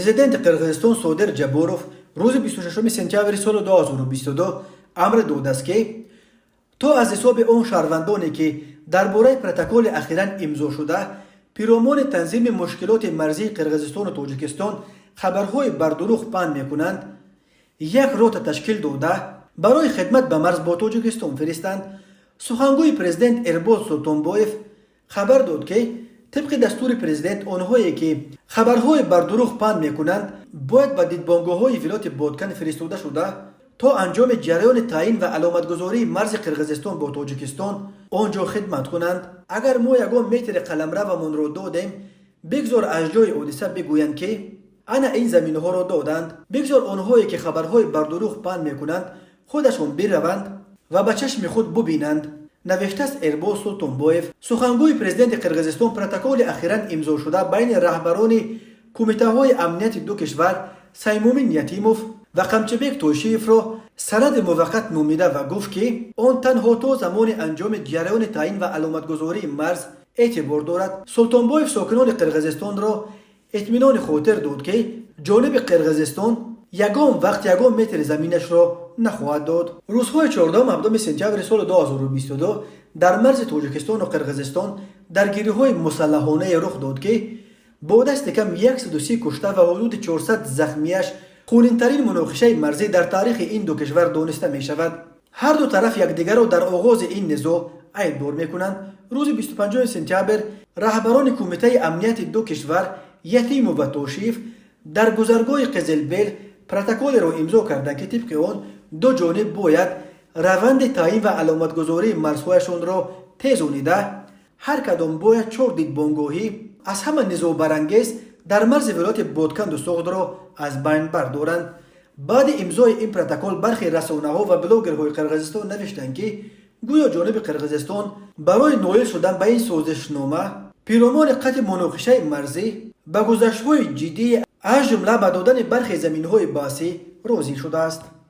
Президенти Қирғизистон Содир Ҷаборов рӯзи 26 сентябри соли 2022 амр додааст, ки то аз ҳисоби он шаҳрвандоне, ки дар бораи протоколи ахиран имзошуда пиромони танзими мушкилоти марзии Қирғизистону Тоҷикистон хабарҳои бардурӯғ паҳн мекунанд, як рота ташкил дода, барои хидмат ба марз бо Тоҷикистон фиристанд. Сухангӯи президент Эрбол Султонбоев хабар дод, ки тибқи дастури президент онҳое, ки хабарҳои бардурӯғ паҳн мекунанд, бояд ба дидбонгоҳҳои вилояти Боткан фиристода шуда, то анҷоми ҷараёни таъин ва аломатгузории марзи Қирғизистон бо Тоҷикистон он ҷо хидмат кунанд. Агар мо ягон метри қаламравамонро додем, бигзор аз ҷои ҳодиса бигӯянд, ки ана ин заминҳоро доданд. Бигзор онҳое, ки хабарҳои бардурӯғ паҳн мекунанд, худашон бираванд ва ба чашми худ бубинанд, навиштааст Эрбол Султонбоев. Сухангӯи президенти Қирғизистон протоколи ахиран имзошуда байни раҳбарони кумитаҳои амнияти ду кишвар Саймумин Ятимов ва Қамчибек Тойшиевро санади муваққат номида ва гуфт, ки он танҳо то замони анҷоми ҷараёни таъин ва аломатгузории марз эътибор дорад. Султонбоев сокинони Қирғизистонро итминони хотир дод, ки ҷониби Қирғизистон ягон вақт ягон метри заминашро нахоҳад дод. Рӯзҳои 14-ҳафтуми сентябри соли 2022 дар марзи Тоҷикистону Қирғизистон даргириҳои мусаллаҳонае рух дод, ки бо дасти кам 130 кушта ва ҳудуди 400 захмияш хунинтарин муноқишаи марзӣ дар таърихи ин ду кишвар дониста мешавад. Ҳар ду тараф якдигарро дар оғози ин низоъ айбдор мекунанд. Рӯзи 25 сентябр раҳбарони кумитаи амнияти ду кишвар Ятимов ва Тошиев дар гузаргоҳи Қизилбел протоколеро имзо карданд, ки тибқи он ду ҷониб бояд раванди таъин ва аломатгузории марзҳояшонро тезонида, ҳар кадом бояд чор дидбонгоҳӣ аз ҳама низоъбарангез дар марзи вилояти Ботканду Суғдро аз байн бардоранд. Баъди имзои ин протокол бархе расонаҳо ва блогерҳои Қирғизистон навиштанд, ки гӯё ҷониби Қирғизистон барои ноил шудан ба ин созишнома пиромони қатъи муноқишаи марзӣ ба гузаштҳои ҷиддӣ, аз ҷумла ба додани бархе заминҳои баҳсӣ, розӣ шудааст.